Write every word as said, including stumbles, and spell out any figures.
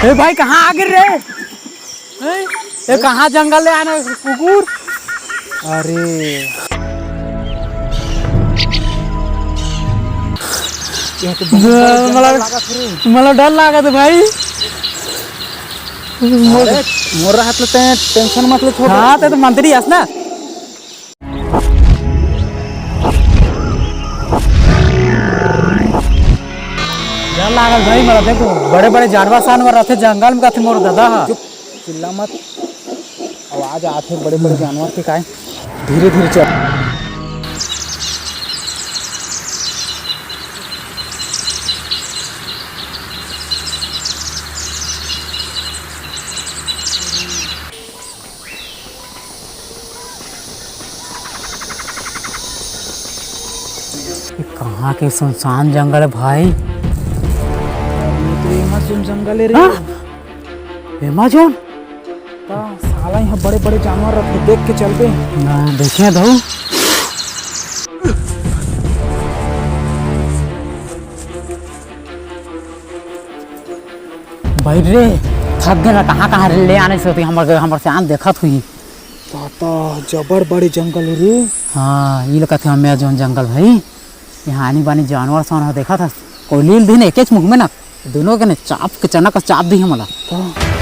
ए भाई, कहाँ आ गिर रे? ए, ए, कहाँ जंगल ले आने कुकुर? अरे, ये तो बहुत बड़ा जंगल मला, लागत हे रे। मला डर लागत हे भाई। अरे, मोर रहत ले तैं tension मत ले, छोटे। हाँ, तैं तो मंत्री हस ना। डर लागल भाई, मला देखो, बड़े-बड़े जानवर सानवर रथे जंगल में, कथे मोर दादा ह। चुप, चिल्ला मत। आवाज आथे बड़े-बड़े जानवर के काय। धीरे-धीरे चल। ये कहाँ के सुनसान जंगल हे भाई? ये तो Amazon जंगल हे रे। हाँ? Amazon? का साला, यहाँ बड़े-बड़े जानवर रथे, देख के चलबे। ना, देखे दऊ। बैठ रे, थक गे ना, कहाँ कहाँ ले आने से होती, हमर हमर से आन देखत हुई। ताता, जबर बड़े जंगल हे रे। हाँ, ये लोग कथे Amazon जंगल भाई। यहाँ आनी बानी जानवर सानवर देखत हस, कोई लील दिन एकेच मुँह में ना, दोनों के ने चाप के चना का चाप दी हमला। हाँ।